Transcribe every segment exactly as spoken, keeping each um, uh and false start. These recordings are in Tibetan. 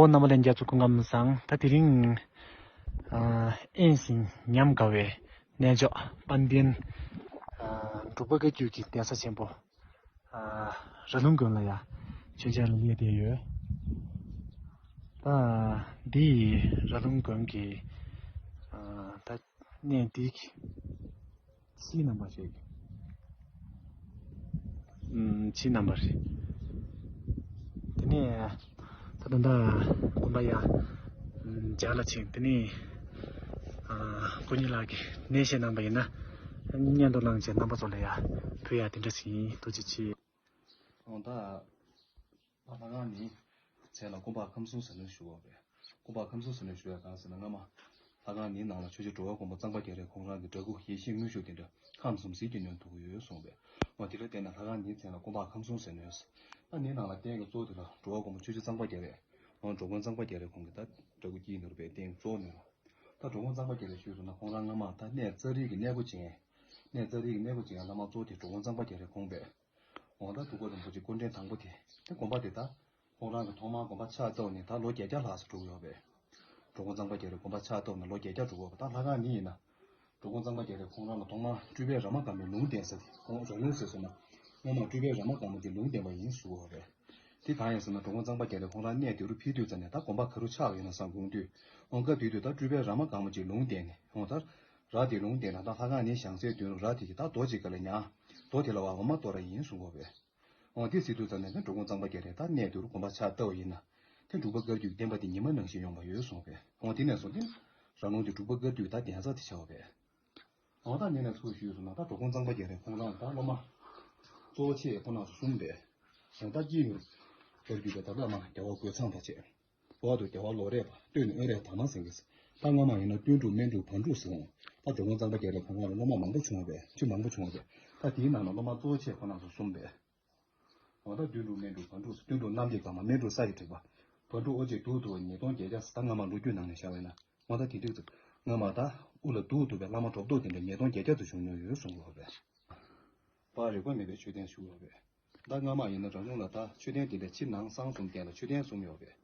ཨོ་རྣམ་པ་ལྷན་རྒྱས་ཚོ་སྐུ་ཁམས་བཟང་། ད་དེ་རིང་ཨ་དབེན་ཞིང་ཉམས་དགའ་བའི་གནས་མཆོག་དཔལ་ལྡན་ཨ་འབྲུག་པ་བཀའ་བརྒྱུད་ཀྱི་གདན་ས་ཆེན་པོ་ཨ་ར་ལུང་དགོན་ལ་ཡ་མཆོད་མཇལ་ལ་སླེབས་བསྡད་ཡོད། ད་འདི་ར་ལུང་དགོན་གྱི་ཨ་ད་གནས་འདི་གི་ཕྱིའི་རྣམ་པ་རེད། ཨུམ། ཕྱིའི་རྣམ་པ་རེད། དེ་ནས་ད་ད་ལྟ་དགོན་པ་ཡ་ཨུམ་མཇལ་ལ་ཕྱིན། དེ་ནས་ཨ་སྐུ་ཉིད་ལགས་ཀྱིས་ནས་བཤད་གནང་པ་ཡིན་ན་སྙན་དུ་བླངས་བྱས་རྣམ་པ་ཚོ་ལ་ཡ་ཕུལ་ཡ་དེ་འདྲ་ཞིག་ཡིན། ཐུགས་རྗེ་ཆེ། ཨོ་ད། ལྷ་ཁང་ནི་མཚན་ལ་སྐུ་འབག་ཁམས་གསུམ་ཟེར་ནས་ཞུ་བ་རེད། སྐུ་འབག་ཁམས་གསུམ་ཟེར་ནས་ཞུ་ཡ་གང་ཟེར་ན་སྔ་མ་ལྷ་ཁང་ནི་ནང་ལ་ཆོས་རྗེ་འགྲོ་བའི་མགོན་པོ་གཙང་པ་རྒྱ་རས་ཁོང་རང་གི་འདྲ་སྐུ་ཡེ་ཤེས་དངོས་ཤུགས་དེ་འདྲ་ཁམས་གསུམ་ཟིལ་གྱིས་གནོན་ཐུབ་ཀྱི་ཡོད་གསུངས་པས། འོ་དེ་ལ་བརྟེན་ནས་ལྷ་ཁང་ནི་མཚན་ལ་སྐུ་འབག་ཁམས་གསུམ་ཟེར་ནས། ད་ནི་ནང་ལ་རྟེན་གྱི་གཙོ་བོ་དེ་ལ་འགྲོ་བའི་མགོན་པོ་ཆོས་རྗེ་གཙང་པ་རྒྱ་རས། འོ་འགྲོ་མགོན་གཙང་པ་རྒྱ་རས་ཁོང་གི་ད་འདྲ་སྐུ་དཀྱིལ་ནོར་བའི་རྟེན་གཙོ་བོ་ནི། ད་འགྲོ་མགོན་གཙང་པ་རྒྱ་རས་ཞུས་སོང་ན་ཁོང་རང་སྔ་མ་ད་གནས་རྩ་རིག་གི་གནས་སྒོ་ཅན། གནས་རྩ་རིག་གི་གནས་སྒོ་ཅན་བླ་མ་གཙོ་བོ་དེ་འགྲོ་མགོན་གཙང་པ་རྒྱ་རས་ཁོང་པས། འོ་ད་འབྲུག་པ་རིན་པོ་ཆེ་སྐུ་ཕྲེང་དང་པོ་དེ། དེ་དགོན་པ་དེ་ད་ཁོང་རང་གི་ཐོག་མར་དགོན་པ་ཕྱག་བཏབ་ནས་ད་ལོ་བརྒྱད་བརྒྱ་ལྷག་ཙམ་འགྲོ་གི་ཡོད་པས། འགྲོ་མགོན་གཙང་པ་རྒྱ་རས་དགོན་པ་ཕྱག་བཏབ་ནས་ལོ་བརྒྱད་བརྒྱ་འགྲོ་གི་ཡོད་པ། ད་ལྷ་ཁང་ནི་ཡིན་ན། འགྲོ་མགོན་གཙང་པ་རྒྱ་རས་ཁོང་རང་ལ་ཐོག་མར་སྤྲུལ་པའི་ར་མ་དགའ་མོའི་ལུང་བསྟན་ས་དེ། ཁོང་ར་ལུང་ཟེར་སོང་ན། སྔོན་མ་སྤྲུལ་པའི་ར་མ་དགའ་མོ་དེ་ལུང་བསྟན་པ་ཡིན་ཞུ་གི་ཡོད་པས། དེ་གང་ཡིན་ཟེར་ན་འགྲོ་མགོན་གཙང་པ་རྒྱ་རས་ཁོང་རང་གནས་དེ་རུ་ཕེབས་དུས་ཙམ་ནས་ད་དགོན་པ་ག་རུ་ཆགས་ཡོད་ན་བསམ་དགོངས་དུས། འོང་སྐབས་དེ་དུས་ད་སྤྲུལ་པའི་ར་མ་དགའ་མོ་ཅིག་ལུང་བསྟན་ནས། འོང་ད། ར་དེ་ལུང་བསྟན་ན་ད་ལྷ་ཁང་ནི་བཞེངས་སའི་མདུན་རུ་ར་དེ་གི་ད་རྡོ་གཅིག་ག་ལ་ཉར། རྡོ་དེ་ལ་བ་འོ་མ་གཏོར་ར་ཡིན་གསུང་གོ་བས། འོང་དེ་ཟེར་དུས་ཙམ་ནས་ད་འགྲོ་མགོན་གཙང་པ་རྒྱ་རས་ད་གནས་དེ་རུ་དགོན་པ་ཕྱག་བཏབ་པ་ཡིན་ན། དེ་འབྲུག་པ་བཀའ་བརྒྱུད་ཀྱི་བསྟན་པ་དེ་ཉི་མ་ནང་བཞིན་ཡོང་བ་ཡོད་གསུང་བས། འོང་དེ་ནས་བཟུང་སྟེ། ར་ལུང་དེ་འབྲུག་པ་བཀའ་བརྒྱུད་ད་གདན་ས་དེ་ཆགས་པ་བས། འོ་ད་ནི་ནས་ཚུར་ཞུས་སོང་ན་ད་འགྲོ་མགོན་གཙང་པ་རྒྱ་རས་ཁོང་རང་ད་སློབ་མ་གཙོ་བོ་ཆེ་ཁོ་ན་ཚོ་གསུམ་པས། འོ་ད་དཀྱིལ་ནས་བཀའ་བརྒྱུད་པའི་ད་བླ་མ་རྒྱལ་བ་རྒོད་ཚང་དང་བཅས། འོག་ཏུ་རྒྱལ་བ་ལོ་རས་པ། སྟོད་ནས་དབོན་རས་དར་མ་སེང་གེ། ད་སྔ་མ་ཡིན་ན་སྟོན་འབྲུག་སྨན་འབྲུག་བར་འབྲུག་ཟེར་འོང་། ད་འགྲོ་མགོན་གཙང་པ་རྒྱ་རས་ཁོང་རང་ལ་སློབ་མ་མང་པོ་བྱུང་བས། ཆུ་མང་པོ་བྱུང་བས། ད་དེའི་ནང་ན་སློབ་མ་གཙོ་བོ་ཆེ་ཁོ་ན་ཚོ་གསུམ་པས། འོ་ད་སྟོན་འབྲུག་སྨན་འབྲུག་བར་འབྲུག་སྟོན་འབྲུག་གནམ་གྱི་དཀར་དམར། སྨན་འབྲུག་ས་ཡི་དྲེག་པ། བར་འབྲུག་ཨོ་རྒྱན་དུག་ཏུ་བ། ཉིས་སྟོང་བརྒྱད་བརྒྱ་ཟེར། ད་སྔ་མ་ལོ་རྒྱུས་ནང་ནས་བཤད་པ་ཡིན་ན། འོ་ད་དེ་དུས་ཚོད་སྔ་མ་ད་དབུ་ལ་དུག་ཏུ་བའི་བླ་མ་གྲོབ་ཏོ་དེ་འདྲ་ཉིས་སྟོང་བརྒྱད་བརྒྱ་དུ་བྱུང་མྱོང་ཡོད་གསུང་གི་ཡོད་པས། པར་རིས་པ་མེད་པའི་མཆོད་རྟེན་བཞུགས་ཡོད་པས། ད་སྔ་མ་ཡིན་ན་ར་ལུང་ལ་ད་མཆོད་རྟེན་དེ་འདྲ་ཕྱི་ནང་གསང་གསུམ་སྟེང་ལ་མཆོད་རྟེན་གསུམ་ཡོད་པས།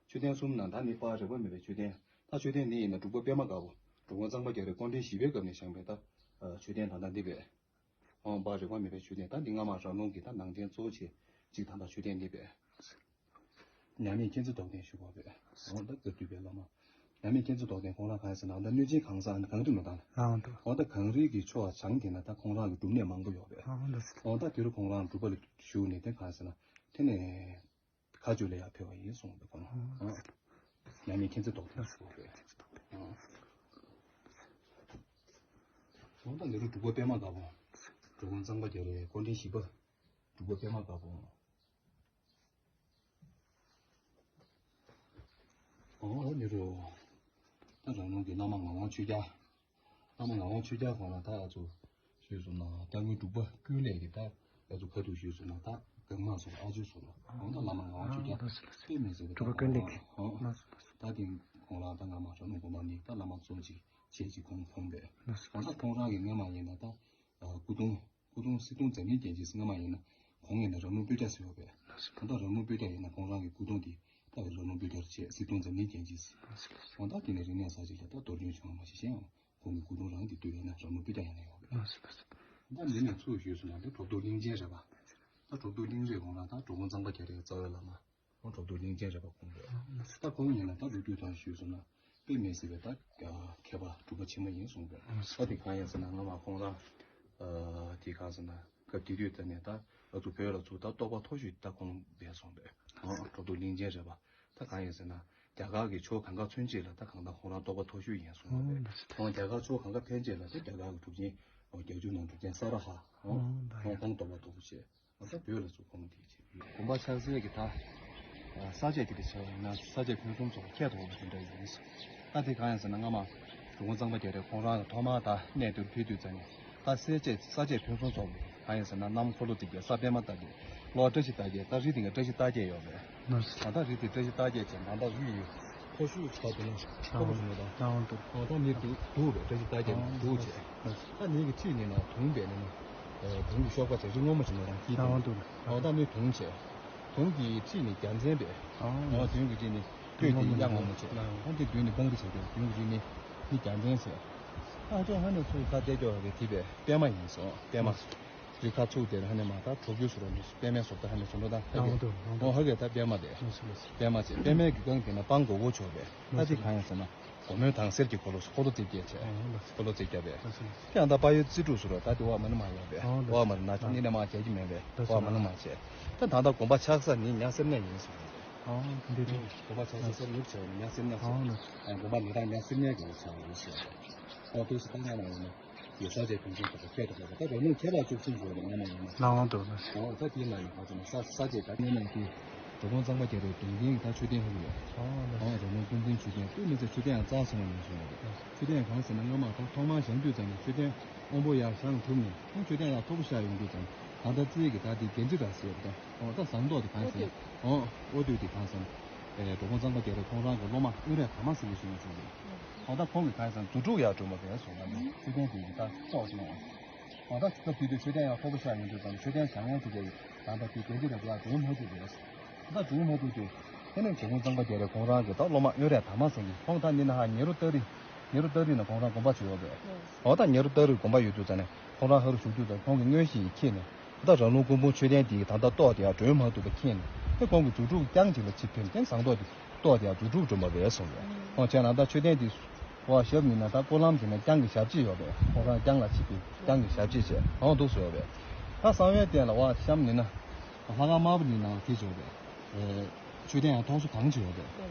མཆོད་རྟེན་གསུམ་ནང་ད་ནི་པར་རིས་པ་མེད་པའི་མཆོད་རྟེན། ད་མཆོད་རྟེན་འདི་ཡིན་ན་འབྲུག་པ་པདྨ་དཀར་པོ། འགྲོ་མགོན་གཙང་པ་རྒྱ་རས་སྐུ་ཕྲེང་བཞི་པའི་སྐབས་ནས་བཞེངས་པའི་ད་མཆོད་རྟེན་ད་ལྟ་འདི་བས། འོང་པར་རིས་པ་མེད་པའི་མཆོད་རྟེན་ད་འདི་སྔ་མ་ར་ལུང་གི་ད་ནང་རྟེན་གཙོ་བོ་ཆེ་གཅིག་ད་ལྟ་མཆོད་རྟེན་འདི་བས། མཉམ་མེད་མཁྱེན་བརྩེ་རྟོགས་ལྡན་བཞུགས་པ་བས། འོང་ད་བཀའ་བརྒྱུད་པའི་བླ་མ། མཉམ་མེད་མཁྱེན་བརྩེ་རྟོགས་ལྡན་ཁོང་རང་གང་ཡིན་ཟེར་ན་ད་གནོད་སྦྱིན་གང་ཟག་གང་རུང་མ་དང་། ཨ་འདུག་འོང་ད་གངས་རིའི་གི་ཕྱོགས་བྱང་དེ་ན་ད་ཁོང་རང་གི་སྒྲུབ་གནས་མང་པོ་ཡོད་པས། ཨ་འདུག་འོང་ད་དེ་རུ་ཁོང་རང་སྒྲུབ་པ་ལ་ཞུགས་ནས་དེ་གང་ཡིན་ཟེར་ན་དེ་ནས། མཁའ་སྤྱོད་ལ་ཡང་ཕེབས་པ་ཡིན་གསུངས་པས་ཁོང་། མཉམ་མེད་མཁྱེན་བརྩེ་རྟོགས་ལྡན་ཞུ་བ་རེད། འོང་ད་འདི་རུ་འབྲུག་པ་པདྨ་དཀར་པོ། འགྲོ་མགོན་གཙང་པ་རྒྱ་རས་སྐུ་ཕྲེང་བཞི་པ། འབྲུག་པ་པདྨ་དཀར་པོ། འོང་འདི་རུ། ད་རང་ལུང་གི་བླ་མ་ངག་དབང་ཆོས་རྒྱལ། བླ་མ་ངག་དབང་ཆོས་རྒྱལ་ཁོང་ལ་ད་ཨ་ཚོ་ཞུས་སོང་ན་རྟ་མགོན་འབྲུག་པ་ཀུན་ལེགས་ཀྱི་ད་ཨ་ཚོ་ཁ་ཐུག་ཞུས་སོང་ན་ད་གང་མ་སོང་ཨ་ཅོ་སོང་ན་འོང་ད་བླ་མ་ངག་དབང་ཆོས་རྒྱལ་དཔེ་མི་སྲིད་པའི་ད་འབྲུག་པ་ཀུན་ལེགས་ཀྱི་འོང་ད་དེ་ཁོང་ལ་ད་སྔ་མ་རང་ནས་དགོན་པ་ནི་ད་བླ་མ་གཙོ་ཆེ་ཆེ་ཅིག་ཁོང་ཁོང་པས་འོང་ད་ཁོང་རང་གི་སྔ་མ་ཡིན་ན་ད་སྐུ་གདུང་སྐུ་གདུང་སྲིད་གདུང་འཛམ་གླིང་རྒྱན་གྱི་སྔ་མ་ཡིན་ན་ཁོང་ཡིན་ན་ར་ལུང་སྤོས་སྐྱ་ཟེར་བ་པས་འོང་ད་ར་ལུང་སྤོས་སྐྱ་ཡིན་ན་ཁོང་རང་གི་སྐུ་གདུང་དེ་ད་ར་ལུང་སྤོས་སྐྱ་རུ་ཆེ་སྲིད་གདུང་འཛམ་གླིང་རྒྱན་གྱི་འོང་ད་དེ་ནས་རིག་གནས་གསར་བརྗེ་ལ་ད་གཏོར་སྐྱོན་བྱུང་བ་མ་ཤེས་ཤེས་ཡང་། ཁོང་གི་སྐུ་གདུང་རང་གི་དུས་ཡིན་ན་ར་ལུང་སྤོས་སྐྱ་ཡིན་ན་ཡོད་རེད། ད་འདི་ནས་ཚུར་ཞུས་སོང་ན་འདི་གྲུབ་ཐོབ་གླིང་ཆེན་རེད་པ། ད་གྲུབ་ཐོབ་གླིང་རེད་ཁོང་ལ་ད་འགྲོ་མགོན་གཙང་པ་རྒྱ་རས་རྩ་བའི་བླ་མ། ཁོང་གྲུབ་ཐོབ་གླིང་ཆེན་རེད་པ་ཁོང་རེད། ད་ཁོང་ཡིན་ན་ད་ལོ་རྒྱུས་ཐོག་ཞུས་སོང་ན་དཔེ་མི་སྲིད་པའི་ད་མཁས་པ་གྲུབ་པ་ཆེན་མོ་ཡིན་གསུངས་པས། ད་དེ་གང་ཡིན་ཟེར་ན་སྔ་མ་ཁོང་རང་དེ་གང་ཟེར་ན་སྐབས་དེ་དུས་ད་ནས་ད་ཨ་ཚོ་བོད་ལ་ཚུར་ད་རྟོགས་པ་མཐོ་ཤོས་ད་ཁོང་བས་གསུངས་པས། གྲུབ་ཐོབ་གླིང་ཆེན་རེད་པ། ད་གང་ཡིན་ཟེར་ན། རྒྱ་གར་གྱི་ཕྱོགས་གང་ག་ཚུན་ཆད་ལ་ད་གང་ལྟར་ཁོང་རང་རྟོགས་པ་མཐོ་ཤོས་ཡིན་གསུངས་པ་རེད། ཁོང་རྒྱ་གར་ཕྱོགས་གང་ག་ཕན་ཆད་ལ་ད་རྒྱ་གར་གྱི་གྲུབ་ཆེན་བརྒྱད་ཅུ་ནང་གྲུབ་ཆེན་ས་ར་ཧ། ཁོང་ཁོང་རྟོགས་པ་མཐོ་པོ་བྱས། ད་བོད་ལ་ཚུར་ཁོང་དེ་བྱས། དགོན་པ་ཆགས་སའི་གི་ད་ས་དཔྱད་དེ་འདྲ་བྱས་པ་ཡིན་ན་ས་དཔྱད་ཕུན་སུམ་ཚོགས་པ་ཁྱད་དུ་འཕགས་པ་དེ་འདྲ་ཡིན། ད་དེ་གང་ཡིན་ཟེར་ན་སྔ་མ་འགྲོ་མགོན་གཙང་པ་རྒྱ་རས་ཁོང་རང་ཐོག་མར་ད་གནས་དེར་ཕེབས་དུས་ཙམ་ནས། ད་སེ་བཅད་ས་བཅད་ཕུན་སུམ་ཚོགས་པའི་གང་ཡིན་ཟེར་ན་གནམ་འཁོར་ལོ་རྩིབས་བརྒྱད་ས་པདྨ་རྟ་བརྒྱད། གློ་བཀྲ་ཤིས་རྟ་བརྒྱད། ད་རི་དེ་ངས་བཀྲ་ཤིས་རྟ་བརྒྱད་ཡོད་པས། ད་ལྟ་རི་དེ་བཀྲ་ཤིས་རྟ་བརྒྱད་ཅན་ད་ལྟ་རི་ཡི་མཐོ་ཤོས་ད་དེ་ནས་མཐོ་པོ་ཞིག་མེད་ད། ད་ད་ནི་དུ་དུ་བས་བཀྲ་ཤིས་རྟ་བརྒྱད་ནི་དུ་བྱས། ད་ནི་གི་ཁྲིད་ནི་ན་དུང་བས་ནི་ན་དུང་གི་གཤོག་པ་བྱས་རི་སྔོན་མོ་ཞིག་མེད་ད་སྐྱིད་དུ། ད་ནི་དུང་བྱས། དུང་གི་ཁྲིད་ནི་རྒྱལ་མཚན་པས། ཨ། ཨོ་དུང་གི་ཁྲིད་ནི་སྟོད་དེ་གཡག་སྔོན་མོ་བྱས། ཨོ་དེ་མདུན་ནི་བོང་བུ་བྱས་ཏེ་དུང་གི་ཁྲིད་ནི་སྟོད་དེ་གཡག་སྔོན་མོ་བྱས། ཨ་ཅོ་ཧ་ནས་ཚུར་ཁ་གཏད་སྐྱོ་བ་གི་དེ་པས་པད་མ་ཡིན་སོང་པད་མ། རི་ཁ་ཚུགས་དེར་ཧ་ནས་མ་ད་གྲོག་ཁྱུ་སུ་ར་ནི་པད་མའི་སོབ་ད་ཧ་ནས་སུ་འགྲོ་ད་ཧ་གི། ཨོ་ཧ་གི་ད་པད་མ་དེ། པད་མ་བྱས་པད་མའི་གི་སྒང་དེ་ན་སྤང་མགོ་བོ་ཆོག་པས་ད་དེ་གང་ཡིན་ཟེར་ན། སྒོ་མོའི་དང་སེར་གྱི་འཁོར་ལོ་འཁོར་ལོ་རྩིབས་བརྒྱད་བྱས། འཁོར་ལོ་རྩིབས་བརྒྱད་པས། དེ་ཡང་ད་དཔལ་ཡུལ་རྩིས་དྲུག་ཟུར་ད་དེ་འོག་མ་ནི་མ་ཡོད་པས། འོག་མ་ནི་ན་ཆུང་ནི་ནི་མ་རྒྱ་གི་མེད་པས། འོག་མ་ནི་མ་བྱས། ད་ད་ལྟ་དགོན་པ་ཆགས་ས་ནི་ཉ་སེར་སྣ་ཡིན་ཟེར་བ་རེད། དགོན་པ་ཆགས་ས་སེར་ནུབ་བྱས་ནི་ཉ་སེར་སྣ་ཟེར། དགོན་པ་ནི་ད་ཉ་སེར་སྣའི་དགོན་པ་ཆགས་ཡིན་ཟེར། ཨོ་དུས་སུ་ད་ང་མ་ཡིན་ན། ཡེ་ས་ཅེ་ཕན་ཚུན་ཁོ་ཐག་ཁྱད་དུ་འཕགས་པ་ད་རོ་ནུ་ཁྱད་པར་བཅུ་གསུམ་ཡོད་རེད་ང་མ་ཡིན་ན། ལའང་འདུག་ན། ཨོ་ད་དེའི་ནང་ཡིན་ཁོ་ཚོ་ན་ས་ས་ཅེ་ད་ངེད་ནང་གི་འགྲོ་མགོན་གཙང་པ་རྒྱ་རས་གདུང་རྒྱན་གྱི་ད་མཆོད་རྟེན་ཧ་གི་ཡོད། ཨོ་རོ་ནུ་ཀུན་འཛིན་མཆོད་རྟེན་དུ་མི་ཚེ་མཆོད་རྟེན་ཡང་གཙང་སོང་བ་ཡིན་གསུངས་པ་རེད། མཆོད་རྟེན་གང་ཟེར་ན་སྔ་མ་ད་ཐོག་མར་བཞེངས་དུས་ཙམ་ནས་མཆོད་རྟེན་དབང་པོ་ཡར་བཞེངས་གྲུབ་ནས་ཁོང་མཆོད་རྟེན་ཡར་མཐོ་པོ་བཞག་ཡོང་དུས་ཙམ་ད་ལྟ་རྩིས་ཀྱི་ད་དེ་རྒྱན་ཅི་ར་ཟེར་ད་ཨོ་ད་ཟངས་མདོག་དེ་གང་ཟེར་ན་ཨོ་ཨོ་དུས་དེ་གང་ཟེར་ན་འགྲོ་མགོན་གཙང་པ་རྒྱ་རས་ཁོང་རང་གི་སློབ་མ་དབོན་རས་དར་མ་ཟེར་གྱི་ཞིག་ཡོད་གསུངས་པ་རེད། ཨོ་ད་ཁོང་གིས་གང་ཡིན་ཟེར་ན་རྫུ་འཕྲུལ་ཡར་སྒྲོན་པ་རེད་གསུངས་པ་ནི་མཆོད་རྟེན་དེ་ཡི་ད་ཙོག་ཅིག་ཡོང་བ། ཨོ་ད་སྐབས་དེ་དུས་མཆོད་རྟེན་ཡང་མཐོ་པོ་ཤར་ཡོང་དུས་ཙམ་མཆོད་རྟེན་བཞེངས་ཡོང་དུས་ཀྱི་ད་ལྟ་དེ་རྒྱལ་སྤྱི་རབ་ཡར་སྒྲོན་མ་ཐུབ་པས། ད་སྒྲོན་མ་ཐུབ་དུས་དེ་ནས་འགྲོ་མགོན་གཙང་པ་རྒྱ་རས་ཁོང་རང་གི་ད་སློབ་མ་དབོན་རས་དར་མ་ཟེར་གྱི་ཁོང་ད་ནི་ན་ཧ་ཉེ་རུ་སྟག་རི་ཉེ་རུ་སྟག་རི་ན་ཁོང་རང་དགོན་པ་བྱས་ཡོད་པས། ཨོ་ད་ཉེ་རུ་སྟག་རི་དགོན་པ་ཡོད་དུས་ཙམ་ནས་ཁོང་རང་ཧ་རུ་བཞུགས་དུས་ཙམ་ཁོང་གི་མངོན་ཤེས་ཡིས་མཁྱེན་ནས། ད་ར་ལུང་སྐུ་འབུམ་མཆོད་རྟེན་འདིའི་ད་ལྟ་ཏོག་དེ་ཡང་སྒྲོན་མ་ཐུབ་པ་མཁྱེན་ནས་དེ་ཁོང་གི་རྫུ་འཕྲུལ་རྐྱང་གཅིག་ལ་ཆིབས་ཕེབས་ཏེ་ཟངས་མདོག་དེ་ཏོག་དེ་ཡང་རྫུ་འཕྲུལ་སྒྲོན་པ་རེད་གསུངས་པས། ཁོང་བྱས་ན་ད་མཆོད་རྟེན་འདི་བ་ཞབས་ཡིན་ན་ད་སྐོར་ལམ་དེ་ན་རྐྱང་གི་ཞབས་རྗེས་ཡོད་པས་ཁོང་རང་རྐྱང་ལ་ཆིབས་ཕེབས་རྐྱང་གི་ཞབས་རྗེས་བྱས་ཨང་འདུག་སུ་ཡོད་པས། ད་གསང་བའི་རྟེན་ལ་བ་གཤམ་ཡིན་ན་ལྷ་ཁང་དམར་པོ་ནི་ནང་དེ་བྱས་པས། མཆོད་རྟེན་ཡང་མཐོང་ས་གང་ཆེ་ཡོད་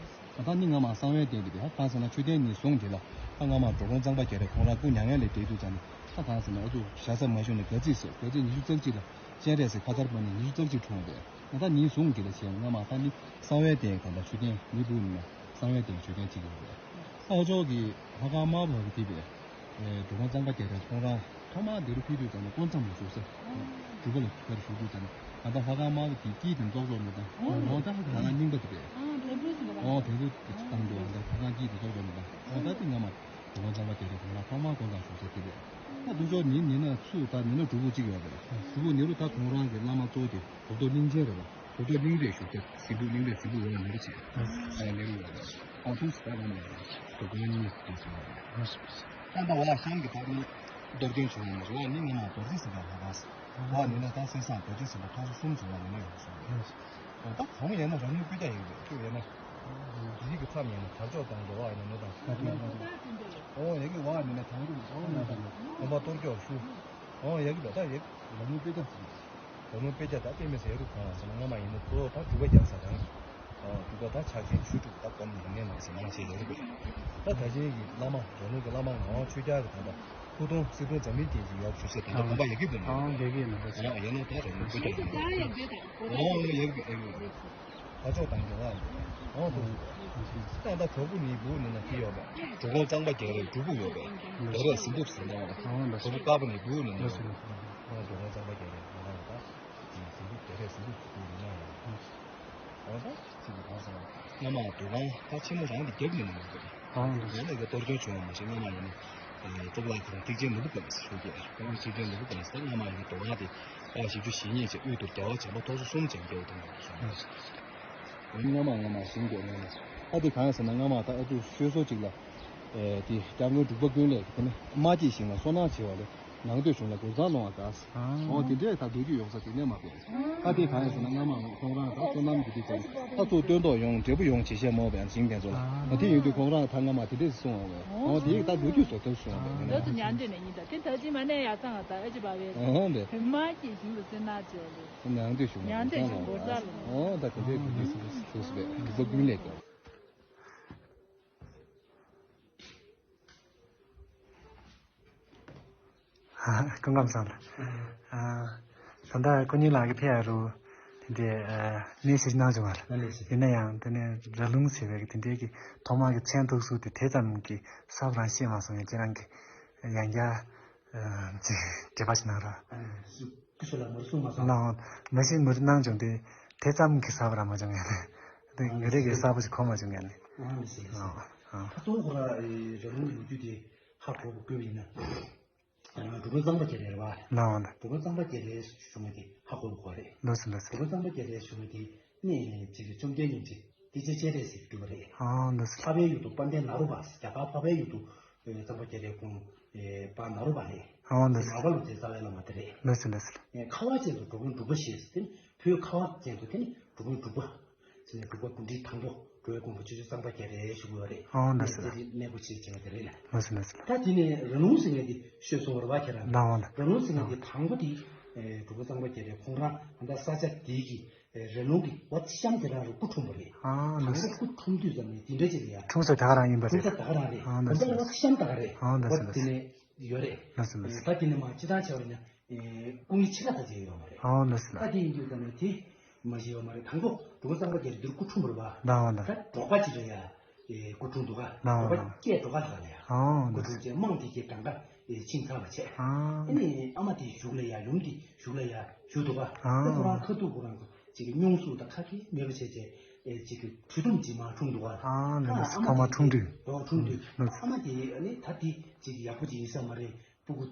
པས། ད་ནི་ང་མ་གསང་བའི་རྟེན་འདི་བས་གང་ཟེར་ན་མཆོད་རྟེན་ནི་བཟུང་དེ་ལ་ད་ང་མ་འགྲོ་མགོན་གཙང་པ་རྒྱ་རས་ཁོང་རང་སྐུ་མྱ་ངན་ལས་འདས་དུས་ཙམ་ནས། ད་གང་ཟེར་ན་ཨ་ཚུགས་ཞྭ་ས་མ་ཞུ་ནས་ག་ཚིག་ཟེར་ག་ཚིག་ཉི་ཤུ་རྩ་གཅིག་ལ་སྤྱན་རས་གཟིགས་ཁ་ཚར་པ་ནས་ཉི་ཤུ་རྩ་གཅིག་འཁྲུངས་པས་ང་ད་ཉིན་བཟུང་གི་ལ་བྱས་ང་མ་ད་ནི་གསང་བའི་རྟེན་གང་ལྟར་མཆོད་རྟེན་མི་བུ་ནི་ན་གསང་བའི་རྟེན་མཆོད་རྟེན་གཅིག་ཡོད་པས། ཨ་ཅོག་གི་ལྷ་ཁང་དམར་པོ་གི་དེ་པས་འགྲོ་མགོན་གཙང་པ་རྒྱ་རས་ཁོང་རང་ཐོག་མར་འདི་རུ་ཕེབས་དུས་ཙམ་ནས་དཀོན་མཚམས་ལ་བཞུགས་ས་སྒྲུབ་པ་ལ་ཕར་བཞུགས་དུས་ཙམ་ནས་ང་ད་ལྷ་ཁང་དམར་པོ་གི་དཀྱིལ་དེ་རྫོགས་ཆོག་མི་དང་ཨོ་ད་ལྷ་ཁང་རྙིང་པ་དེ་པས་ཨོ་བེ་རུ་དེ་བཏང་དུས་ང་ད་ལྷ་ཁང་དཀྱིལ་དེ་རྫོགས་ཆོག་མི་དང་ཨོ་ད་དེ་ང་མ། དགོན་པ་གཙང་པ་རྒྱ་རས་ཁོང་རང་ཐོག་མར་དགོན་ཁང་བཞུགས་ས་དེ་རེད། ད་དུ་ཅོག་ཉིན་ཉིན་ན་ཚུ་ད་མི་སྣ་སྒྲུབ་ཕུག་གཅིག་ཡོད་པ་རེད། སྒྲུབ་ཕུག་ཉེ་རུ་ད་ཁོང་རང་གི་བླ་མ་གཙོ་བོ་དེ་གོ་ཐོག་གླིང་ཆེན་རེད་པ། གོ་ཐོག་གླིང་རས་བཞུགས་ཁྱེར་སྲིན་པོ་གླིང་རས་སྲིན་པོ་འོག་ཉེ་རུ་བྱས། ཨ་ཉེ་རུ་ཡོད་པ་རེད། ཨོ་ཐུགས་སུ་ད་ག་ནས་ཡོད་རེད། དུ་གོ་གཉིས་ནས་དུ་སོང་བ་རེད། ད་ད་བ་ཤང་གི་ད་ནི་གཏོར་སྐྱོན་བྱུང་བ་མ་རེད། ཨོ་ནི་ང་མ་རྡོ་རྗེ་སེམས་དཔའ་ལྷ་ཁང་ཟེར། ཨོ་ནི་ན་ད་སེམས་བཟང་རྡོ་རྗེ་སེམས་དཔའ་ཐོག་སོ་གསུམ་བྱུང་བ་ནི་ན་ཡོད་སོང་རེད། ད་གོང་ཡིན་ན་རང་ལུགས་དཔེ་ཆ་ཡིན་པས་ཁྱོད་ཡིན་ན། རིགས་ཀྱི་མཚམས་ཡིན་ན་དར་ལྕོག་དང་འགྲོ་བ་ཡིན་ན་ནོ་དང་ཤ་ཁྲག་དང་། ཨོ་ཡ་གི་བ་ཡིན་ན་དང་རུ་ཨོ་ན་དང་དགོན་པ་གཏོར་སྐྱོག་ཤུ། ཨོ་ཡ་གི་ད་ད་ཡ་གི་ལམ་ལུགས་དཔེ་ཆ་ཟིན། ལམ་ལུགས་དཔེ་ཆ་ད་དཔེ་མི་སྲིད་ཡ་རུ་གང་བ་ཟེར་ན་སྔ་མ་ཡིན་ན་གཙོ་བོ་ད་སྒྲུབ་པ་རྒྱག་ས་དང་། ཨོ་སྒྲུབ་པ་ད་ཕྱག་ཆེན་ཆོས་དྲུག་ད་སྒོམ་ཉམས་ལེན་གནང་ཟེར་མང་ཆེ་ཡ་རུ་དགོས། ད་ད་ཆེན་གྱི་བླ་མ་རང་ལུགས་ཀྱི་བླ་མ་ངག་དབང་ཆོས་རྒྱལ་གྱི་ད་ད། སྐུ་གདུང་སྲིད་གདུང་འཛམ་གླིང་རྒྱན་གྱི་ཡབ་ཞུ་ས་དེ་འདྲ་དགོངས་པ་ཡ་གི་བུ་ནི། ཨང་དགེ་རྒན་ནི་འདྲ་ཨང་ཡ་ནོ་ད་རེ་མི་བུ་ཀྱང་ཡིན། ཨང་ཡ་གི་ཨེ་གི། ཨོ་ཡ་གི་ཨེ་གི། ཨ་ཅོག་དང་གི་ཨང་དུ། ཨང་དུ། ད་ད་གྲོགས་པོ་ནི་བུ་ནི་ན་ཁི་ཡོད་པས། གྲོགས་པོ་གཙང་པ་རྒྱ་རས་སྒྲུབ་བུ་ཡོད་པས། རྒྱ་རས་ཟིན་ཐུབ་ཟིན་ན་ཡོད། ཨང་ད་གྲོགས་པོ་དཀར་པོ་ནི་བུ་ནི་ན་ཡོད། ཨང་གྲོགས་པོ་གཙང་པ་རྒྱ་རས་ང་རང་ད། ཟིན་ཐུབ་རྒྱ་རས་ཟིན་ཐུབ་བུ་ནི་ན་ཡོད། ཨང་ད། ཚིག་གི་གང་ཟེར་ན། སྔ་མ་འདུ་ཁང་ད་ཆེན་མོ་རང་གི་རྒྱབ་ནས་མ་ཡོང་གི་རེད། ཨང་། ཡང་ན་གི་གཏོར་སྐྱོན་བྱུང་བ་མ་ཤེས་སྔ་མ་ཡིན་ན། གཙུག་ལག་ཁང་ཐེག་ཆེན་ནོར་བུ་པ་ལ་ཞུ་གི་རེད། ཐེག་ཆེན་ནོར་བུ་པ་ལ་ད་སྔ་མ་ཡིན་ན་འདུ་ཁང་དེ་ཨ་བཞི་བཅུ་ཞེ་གཉིས་བྱས་དབུས་དུ་རྒྱལ་བ་བྱམས་པ་ཐོག་སོ་གསུམ་ཅན་སྐྱེ་བོ་དང་བཞུགས་སོང་། སྔ་མ་སྔ་མ་ཞིང་དེ་ནས་ཨ་དེ་གང་ཡིན་ཟེར་ན་སྔ་མ་ད་ཨ་ཚུགས་ཤོད་སོ་གཅིག་ལ། དེ་སྐྱབས་མགོན་འབྲུག་པ་ཀུན་ལེགས་དེ་ནས་རྨ་སྐྱེས་ཞིང་ལ་སོ་ནག་བྱེ་བ་ལས། ནང་སྟོད་གཞུང་ལ་གུར་ཚང་སློང་བ་དགའ། ཨོ་དེ་འདྲས་ད་ལོ་རྒྱུས་ཡོང་ས་དེ་ནས་མ་དཔེ། ཨ་དེ་གང་ཡིན་ཟེར་ན་སྔ་མ་ཁོང་རང་ད་བསོད་ནམས་ཀྱི་དེ་ཚོ་ད་ཚུར་སྟོན་ཐོག་ཡོང་འབྲས་བུ་ཡོང་བྱེད་ཤེས་མོ་བས་ཞིང་དེ་ཚོ་ལ་ཨ་དེ་ཡིན་དུས་ཁོང་རང་ད་སྔ་མ་དེ་འདྲས་སུ་སོང་བ་བས་ཨོ་དེ་ཡིག་ད་ལོ་རྒྱུས་བཟོ་ཐུབ་སོང་བ་བས་ཡིན་ན། ད་ཚོ་ཉང་འདྲེ་ནས་ཡིན་ད་དེ་ད་ཅི་མ་ནས་ཡ་ཚང་ང་ད་ཨ་ཅི་བ་བས་ཨོ་བས་མ་ཀྱི་ཞིང་དུ་སེ་ན་ཅི་བ་བས་ཉང་འདྲེ་ཞུ་ཉང་འདྲེ་ཞིང་གུར་ཚང་སློང་ཨོ་ད་དེ་འདྲས་དེ་འདྲས་སུ་སུ་བས་འབྲུག་པ་ཀུན་ལེགས་དགའ། སྐུ་ཁམས་བཟང་། ཨ། ད་ལྟ་སྐུ་ཉིད་ལགས་ཀྱིས་ཕེབས་ཡ་རུ། དེ་འདྲའི་ཨ་གནས་ཞིག་གནང་བྱུང་བ་རེད། ཡིན་ན་ཡང་དེ་ནས་ར་ལུང་ཟེར་བའི་དེ་འདྲའི་གི་ཐོག་མ་གི་མཚན་ཐོགས་སུ་དེ་དེ་ཙམ་གྱི་གསལ་པོ་རང་ཤེས་མ་སོང་ཡང་ཁྱེད་རང་གི་ཡང་བསྐྱར་ཨ་ཅིག་འགྲེལ་པ་ཞིག་གནང་རོགས། སྐུ་ཞབས་ལ་མུ་རུ་གསུངས་མ་སོང་། གནང་། མ་གཞི་མུ་རུ་གནང་བྱུང་སྟེ་དེ་ཙམ་གྱི་གསལ་པོ་རང་མ་བྱུང་ཡང་ནི། དེ་ང་རེ་གི་གསལ་པོ་ཞིག་གོ་མ་བྱུང་ཡང་ནི། ཨ་མི་སྲིད་ཨ་ཨ། ད་གཙོ་བོ་ཁོ་ར་ཨེ་ར་ལུང་གི་ལོ་རྒྱུས་དེ་ཧ་གོ་བ་དགོས་པ་ཡིན་ན། ཨ་འབྲུག་པ་གཙང་པ་རྒྱ་རས་རེད་བ། ལའང་ད། འབྲུག་པ་གཙང་པ་རྒྱ་རས་བྱུང་བ་དེ་ཧ་གོ་བ་དགོས་རེད། ལོས་སོ་ལོས་སོ། འབྲུག་པ་གཙང་པ་རྒྱ་རས་བྱུང་བ་དེ་ ནས་ཅིག་གི་བཅོམ་ལྡན་སྙིང་རྗེ་འདི་ཅི་སྤྱན་རས་གཟིགས་སྒྲུབ་པ་རེད། ཨོ་འདི་སེ། འཕགས་པའི་ཡུལ་དུ་དཔལ་ལྡན་ནཱ་རོ་པ། རྒྱ་གར་འཕགས་པའི་ཡུལ་དུ་གཙང་པ་རྒྱ་རས་ཁོང་དཔལ་ནཱ་རོ་པ་རེད། ཨོ་འདི་སེ། མར་པ་ལུ་ཚའི་རྩ་བའི་བླ་མ་དེ་རེད། འདི་སེ་འདི་སེ། ཁ་བ་ཅན་དུ་འགྲོ་མགོན་འབྲུག་པ་ཞེས་ཟེར་ཏེ་བོད་ཁ་བ་ཅན་དུ་དེ་ནི་འགྲོ་མགོན་འབྲུག་པ། ཟེར་ནས་འབྲུག་པ་འབུམ་ཁྲི་དང་པོ་འགྲོ་བའི་དགོངས་པ་ཆོས་རྗེ་གཙང་པ་རྒྱ་རས་ཞུ་དགོས་པ་རེད། ཨོ་འདི་སེ། དེ་གནས་སྒོ་ཆེ་ཆེ་བ་དེ་རེད་ལ། འདི་སེ་འདི་སེ། ད་དེ་ནས་ར་ལུང་ཟེར་མཁན་དེ་ཤོད་སོང་བ་རེད་པ་ཁྱེད་རང་། ལགས་འོང་ལགས། ར་ལུང་ཟེར་མཁན་དེ་དང་པོ་དེ་འབྲུག་པ་གཙང་པ་རྒྱ་རས་ཁོང་རང་ད་ལྟ་ས་ཆ་དེ་གི་ར་ལུང་གི་བ་ཚི་ཤམ་དེ་རང་རུ་སྐུ་འཁྲུངས་པ་རེད། ཨོ་འདི་སེ། དང་པོ་སྐུ་འཁྲུངས་དུས་ཙམ་ནས་དེ་འདྲ་ཅིག་ལ་ཡ། འཁྲུངས་ས་ད་ག་རང་ཡིན་པ་རེད། འཁྲུངས་ས་ད་ག་རང་རེད། ཨོ་འདི་སེ། བ་ཚི་ཤམ་ད་ག་རེད། ཨོ་འདི་སེ་འདི་སེ། བ་དེ་ནས་ཡོད་རེད། འདི་སེ་འདི་སེ། ད་དེ་ནས་མ་སྤྱིར་བཏང་བྱས་པ་ཡིན་ན། སྐུ་ངལ་ཕྱེད་ཀ་ད་ཅིག་ཡོད་མ་རེད། ཨོ་འདི་སེ་ལགས། ད་དེ་ཡིན་དུས་ཙམ་ནས་དེ་མ་ཞིག་ཡོད་མ་རེད། དང་པོ་འབྲུག་པ་གཙང་པ་རྒྱ་རས་འདིར་སྐུ་འཁྲུངས་པ་རེད་པ། ལགས་འོང་ལགས། ད་འབྲོག་པ་ཅིག་རེད་ཡ། སྐུ་འཁྲུངས་འདུག་ག། ལགས་འོང་ལགས། འབྲོག་པ་སྐད་འབྲོག་ཁ་ལ་ལ་ཡ། ཨོ་འདི་སེ། སྐུ་འཁྲུངས་རྗེས་དམངས་དེ་གའི་གྲངས་ཀ་ཕྱིན་ཚར་བ་བྱས། ཨ་ནི་ཨ་མ་དེ་གཞུག་ལ་ཡ་ཡུམ་དེ་གཞུག་ལ་ཡ་བཞུགས་འདུག་ག། ཨ་ད་ཁོ་རང་ཁ་ཐུག་ཁོ་རང་ཅིག་གི་སྙུང་གཟུགས་དང་ཁ་སྐད་མེད་པ་བྱས་བྱས་ཅིག་གི་གྲུལ་ཐུམ་ཅིག་མར་འཁྲུངས་འདུག་ག། ཨ་འདི་སེ། ཨ་མ་ཐོག་མར་འཁྲུངས་དུས། འཁྲུངས་དུས་ཨ་མ་དེ་ཨ་ནི་ད་དེ་ཅིག་ཡག་པོ་ཅིག་ཡིན་ས་མ་རེད། སྤུ་གུ་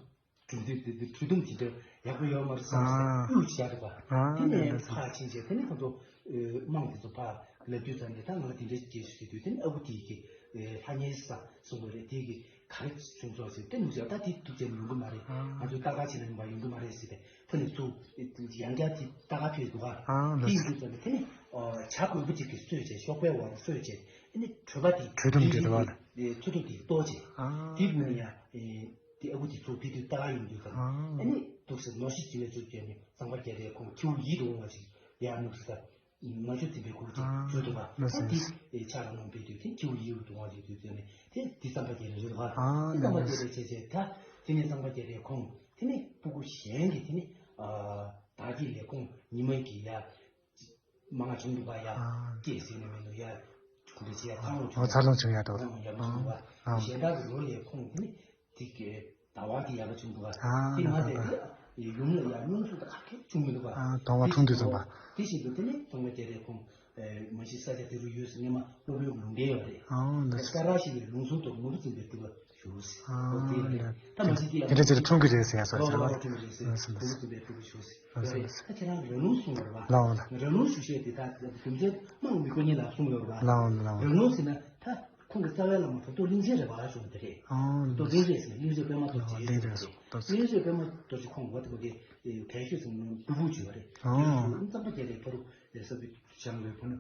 གྲུལ་དུས་དེ་དེ་གྲུལ་ཐུམ་ཅིག་འདྲ་ཡག་པོ་ཡོད་མ་རེད་བསམ་སྟེ། ཨ་གཡུག་བཞག་འདུག་ག། ཨ་དེ་ནས་ཕར་ཕྱིན་བྱས་དེ་ནས་ཁོ་ཚོ་དམངས་དེ་ཚོ་ཕར་ལབ་དུས་ཙམ་ནས་ད་ང་དེ་འདྲའི་སྐད་ཞུ་ཟེར་དུས་དེ་ནས་ཨ་ཁུ་དེ་གི་ལྷ་ཉལ་ས་གསུང་གི་རེད། དེ་གི་ག་རེ་བྱུང་སོང་ཟེར་ཏེ་ནུབ་ཟེར། ད་དེ་ཐུགས་རྗེ་ཡོང་གི་མ་རེད། ང་ཚོས་ལྟ་ག་བྱེད་ན་ཡོང་གི་མ་རེད་ཟེར་ཏེ་ཕ་ནས་ཚུར་ཡང་བསྐྱར་དེ་ལྟ་ག་ཕེབས་འདུག་ག། ཨ་དེ་ཡིན་དུས་ཙམ་ནས་དེ་ནས་བྱ་རྒོད་པོ་ཅིག་གིས་གསོད་བྱས། གཤོག་པའི་འོག་ལ་གསོད་བྱས། ཨ་ནི་གྲོད་པ་དེ་གྲུལ་ཐུམ་དེ་འདྲ་བ་ལ་མཚོན་ཐོག་དེ་གཏོར་བྱས། ཨ་དེ་བུ་ནི་ཡ་དེ་ཨ་ཁུ་དེ་ཚུར་ཕེབས་དུས་ལྟ་ག་ཡོང་དུས་ཙམ་ཨ་ནི་འདུག་སེ་ནོར་ཤི་བྱེད་པའི་ཚུལ་བྱས་ནས་གཙང་པ་རྒྱ་རས་ཁོང་ཁྱེའུ་ཡིད་དུ་འོང་བ་ཞིག་ཡར་ནུབ་སེ་ད། ནོར་ཕྱུགས་འཛིན་པའི་སྐུ་ཅིག་བརྗོད་འདུག་ག། ད་དེ་ཕྱག་ལ་ནོན་པའི་དུས་དེ་ཁྱེའུ་ཡིད་དུ་འོང་བ་ཞིག་དུས་ཚོད་ནས་དེ་འདི་གཙང་པ་རྒྱ་རས་རེད་འདུག་ག། འདི་གཙང་པ་རྒྱ་རས་བྱས་བྱས་ད་དེ་ནས་གཙང་པ་རྒྱ་རས་ཁོང་དེ་ནས་སྤུ་གུ་གཞན་གྱི་དེ་ནས་བདག་གི་ལས་ཁུངས་ཉི་མ་གི་ཡ། མང་བ་བྱུང་འདུག་ག་ཡ། ཨ། སྐྱེས་ཟིན་ནས་མི་འདུག་ཡ། གུ་འདྲ་བྱས་ཡ་འཚར་ལོངས་བྱུང་། ཨོ་འཚར་ལོངས་བྱུང་ཡ་འདུག། ཡག་པོ་བྱུང་འདུག་ག། ཨ། གཞན་དག་གི་ལོ་ལས་ཁོང་དེ་ནི་དེ་གའི་ཟླ་བ་དེ་ཡག་པོ་བྱུང་འདུག་ག། ཨ། དེ་མ་ཟད་དེ་ཡུམ་ལ་ཡ་སྙུང་གཟུགས་དང་ག་གེ་བྱུང་མི་འདུག་ག། ཨ། གདོང་བ་འཁྲུངས་དུས་ཙམ་པ། དེ་བཞིན་དུ་དེ་ནི་གཙང་པ་རྒྱ་རས་ཁོང་མ་གཞི་ས་ཆ་དེ་རུ་ཡོད་ཟེར་སྔས་མ་སློབ་དཔོན་ལུང་བསྟན་ཡོད་རེད། ཨ། འདི་ས་ར་ཞེས་པའི་ལུང་ཟུར་དུ་ནོར་བུ་འཛིན་པའི་སྤྲུལ་པ་བཞུགས་ཟེར། ཨ། འོ་དེ་ཡོད་རེད། ད་མ་གཞི་དེ་ཡང་དེ་འདྲ་ཅིག་ལ་འཁྲུངས་ཀྱི་རེད་ཟེར་ཡ་སོགས་ཟེར་བ། འཁྲུངས་ཀྱི་རེད་ཟེར། ནོར་བུ་འཛིན་པའི་སྤྲུལ་པ་བཞུགས་ཟེར། ད་ཁྱེད་རང་ར་ལུང་གསུངས་པ་རེད་པ། ལགས་འོང་ལགས། ད་ཁྱེད་རང་ར་ལུང་ཞུ་བཤད་དེ་ད་རྒྱུ་མཚན་དམངས་མི་ཁོ་གཉིས་ལ་གསུངས་ཡོད་རེད་པ། ལགས་འོང་ལགས་འོང་། ར་ལུང་ཟེར་ན་ད་ཁོང་གི་རྩ་བའི་བླ་མ་གྲུབ་ཐོབ་གླིང་རྗེ་རེད་པ་གསུངས་དེ་རེད། ཨང་། གྲུབ་ཐོབ་གླིང་རྗེ་ཟེར་ན་གླིང་རྗེ་པད་མ་རྡོ་རྗེ་ཟེར་དེ་རེད། གླིང་རྗེ་པད་མ་རྡོ་རྗེ་ཁོང་འོ་དེ་གོ་དེ་གལ་ཤོད་ཟེར་ན་སྒྲུབ་ཕུག་བྱོས་པ་རེད། ཨང་། གཙང་པ་རྒྱ་རས་ཕ་རུ་ལས་ས་བུ་བྱང་བའི་ཕ་ནུ་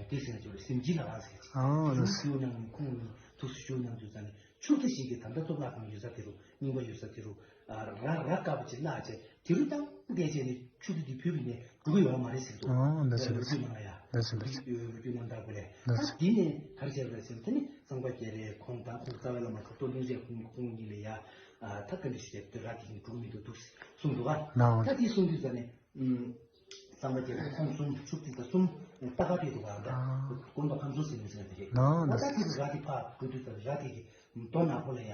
དེ་ཟེར་ན་ཅོ་རེད། སེམས་ཀྱི་ལ་ཟེར་ཅིག། ཨང་། ཞུ་ཞུ་གནང་ནས་ཁོང་གཉིས་ཐུགས་སུ་ཞུ་གནང་དུས་ཙམ་ནས། ཕྱུགས་རྫི་ཞིག་གིས་ད་ལྟ་གཙུག་ལག་ཁང་ཡོད་ས་དེ་རུ་རྙིང་པ་ཡོད་ས་དེ་རུ་ར་ར་དཀར་པོ་ཅིག་བརླགས་བྱས་དེ་རུ་བཏང་བསྡད་བྱས་ནས་ཕྱུགས་རྫི་དེ་བུད་པ་ཡིན་ནའི་འགྲོ་གི་ཡོད་མ་རེད་ཟེར་འདུག། ཨང་། འདི་ཟེར་ལོ་རྒྱུས་ནང་ལ་ཡ། འདི་ཟེར་ལོ་རྒྱུས། ལོ་རྒྱུས་ནང་ལྟར་དགོས་ལས། ད་འདི་ནས་ག་རེ་བྱས་པ་རེད་ཟེར་ན་དེ་ནི་གཙང་པ་རྒྱ་རས་ཁོང་དང་ཁོང་རྩ་བའི་བླ་མ་གྲུབ་ཐོབ་གླིང་རྗེ་ཁོང་ཁོང་གཉིས་ལ་ཡ། ད་བཀའ་འདྲི་ཞུས་ཏེ་ར་དེ་ཡིན་འགྲོ་གི་མི་འདུག་འདུག་གསུངས་འདུག་ག། ལགས་འོང་། ད་དེ་གསུངས་དུས་ཙམ་ནས། གཙང་པ་རྒྱ་རས་ཁོང་གསུམ་ཕྱུགས་རྫི་དང་གསུམ་ལྟ་ག་ཕེབས་འདུག་ག། ད་དགོན་པ་ཁམས་གསུམ་ཟེར་མི་ཟེར་དེ་རེད། ལགས་འོང་། ད་ལྟ་དེ་རུ་ར་དེ་ཕར་འགྲོ་དུས་ཙམ་ར་དེ་གི་མདོ་ནག་པོ་ལ་ཡ་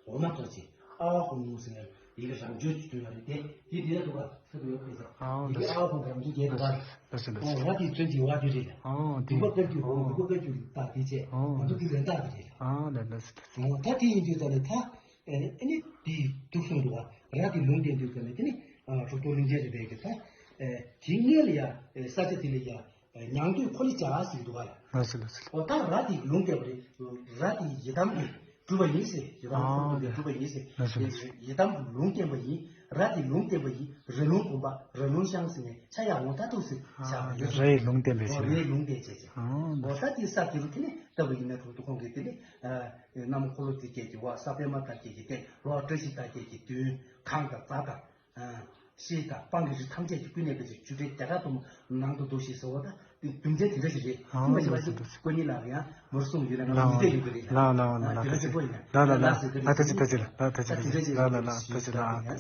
འོ་མ་གཏོར་བྱས་ཨ་ཧོ་ནུ་ཟེར་ཡི་གེ་རང་བྱོས་ཅིག་བཏོན་ཡོད་རེད་དེ། དེ་དེ་ལ་འདུག་ག་ས་དུ་ཡོད་ཁོས་ཟེར། ཨ་ཡི་གེ་ཨ་ཧོ་རང་བྱོས་རྒྱས་འདུག་ག། ལགས་སོ་ལགས་སོ། ར་དེ་བྱོས་ཀྱི་བ་དེ་རེད། ཨ་དེ་འདུག་པ་བཀའ་བརྒྱུད་འོ་འདུག་པ་བཀའ་བརྒྱུད་ལྟ་དེ་བྱས། ཨ་འདུག་དེ་ལས་ལྟ་དེ་རེད། ཨ་ལགས་ལགས་སོ། ད་དེ་ཡིན་དུས་ཙམ་ནས་ད། ཨ་ནི་དེ་འདུག་གསུངས་འདུག་བ། ར་དེ་ལུང་བསྟན་དུས་ཙམ་ནས་དེ་ནི་གྲུབ་ཐོབ་གླིང་རྗེ་རེད་པས་ཀྱི་ད། དེ་སྔོན་ལ་ཡ་ས་ཆ་དེ་ལ་ཡ་ཉང་སྟོད་ཁོ་ལི་ཅ་ཟེར་འདུག་བ། ལགས་སོ་ལགས་སོ། འོ་ད་ར་དེ་ལུང་བསྟན་པ་རེད། ར་དེ་ཡི་དམ་གྱི་སྒྲུབ་པ་ཡིན་ཟེར། ཡི་དམ་ཨ་ཁོ་ལུང་བསྟན་སྒྲུབ་པ་ཡིན་ཟེར། ལགས་སོ་ལགས་སོ། ཡི་དམ་ལུང་བསྟན་པ་ཡིན། ར་དེ་ལུང་བསྟན་པ་ཡིན། ར་ལུང་དགོན་པ་ར་ལུང་ཤང་ཟེར་ནས་ཆ་ཡག་འོང་ད་འདུག་ཟེར་བཞག་པ་ཡོད་ཟེར། རའི་ལུང་བསྟན་པའི་ཆེད། རའི་ལུང་བསྟན་བྱས་ཟེར། ཨ་འོ་ད་དེ་ས་དེ་རུ་དེ་ནི་ལྟ་བུ་ཡིན་ན་གྲུབ་ཐོབ་ཁོང་གིས་དེ་ནི། གནམ་འཁོར་ལོ་དེ་སྐད་ཀྱི་བ་ས་པད་མ་དར་རྒྱས་ཀྱི་སྟེང་ལོ་བཀྲ་ཤིས་དར་རྒྱས་ཀྱི་མདུན་གངས་དང་རྫ་དང་། ཤེལ་དང་སྤང་གི་རི་ཐམས་ཅད་ཀྱི་ཀུན་ནས་ཀྱི་ཆུ་ཕྲན་རྒྱ་གར་དུ་ནང་དུ་འདུ་ཞེས་ཟེར་བ་དང་རྒྱུ་མཚན་དེ་འདྲ་ཞིག་རེད། ཨང་། ཁྱིམ་པ་ཞིག་ལ་ཞིག་ཀོ་ཉི་ལགས་ཡང་མོར་གསུངས་ཡོད་ན་ང་ལ་མི་བདེ་ཡོད་ཀྱི་རེད། ལགས་ལགས་ལགས་ལགས། དེ་འདྲ་ཞིག་པོ་ཡིན་ན་ལགས་ལགས་ལགས། ལགས་ད་ཅི་ད་ཅི་ལགས་ད་ཅི་ད་ཅི་ལགས་ལགས་ལགས་ད་ཅི་ལགས།